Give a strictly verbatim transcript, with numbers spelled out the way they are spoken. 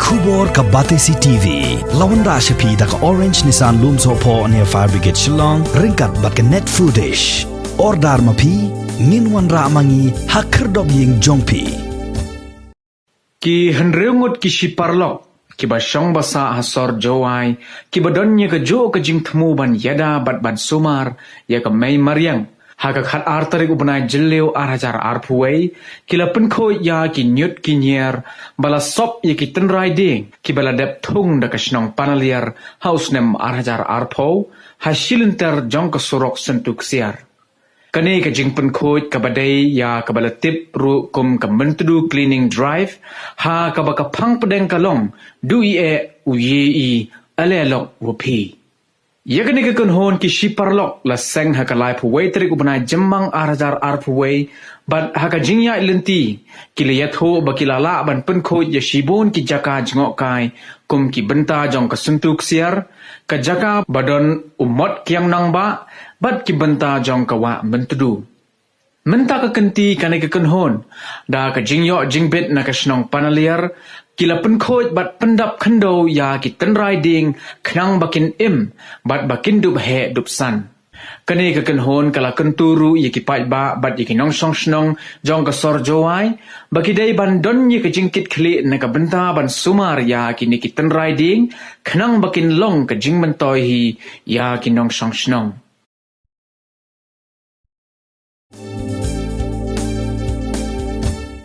Khubor ka Batesi TV la wanrah sha phi da ka Orange Nissan Lumsohphoh near Fire Brigade Shillong ryngkat bad ka Net Foodish. Order ma phi, ngin wanrah ma ngi ha khyrdop ïing jong phi. Ki hynriew ngut ki shi paralok kiba shong ba sah ha sor Jowai kiba don ïa ka juh ka jingthmu ban ïada bad ban sumar ïa ka mei mariang ha ka khatar tarik u bnai Jylliew ar hajar arphew wei, ki la pynkhuid ïa ki ñiut ki ñier ba la sop ïa ki tynrai dieng kiba la dep thung da ka shnong Panaliar ha u snem ar hajar arphew ha shilynter jong ka surok Syntu Ksiar. Kane ka jingpynkhuid kaba dei ïa kaba la tip ruh kum ka Myntdu Cleaning Drive, ha kaba ka phang pdeng ka long, du i eh u ïe i, ale lok wa phi. Ïa kane ka kynhun ki shi paralok la seng ha ka laiphew wei tarik u bnai Jymmang ar hajar arphew wei, bad ha ka jingïaid lynti ki la ïathuh ba ki la lah ban pynkhuid ïa shibun ki jaka jngohkai kum ki bynta jong ka Syntu Ksiar, ka jaka ba don u mot kiang nangbah, bad ki bynta jong ka wah Myntdu. Mynta ka kynti kane ka kynhun, da ka jingïoh jingbit na ka shnong Panaliar, ki la pynkhuid bad pyndap khyndew ïa ki tynrai dieng khnang ba kin im bad ba kin dup heh dup san. Kane ka kynhun ka la kyntu ruh ïa ki paidbah bad ïa ki nongshong shnong jong ka sor Jowai ba ki dei ban don ïa ka jingkitkhlieh na ka bynta ban sumar ïa kine ki tynrai dieng khnang ba kin long ka jingmyntoi hi ïa ki nongshong shnong.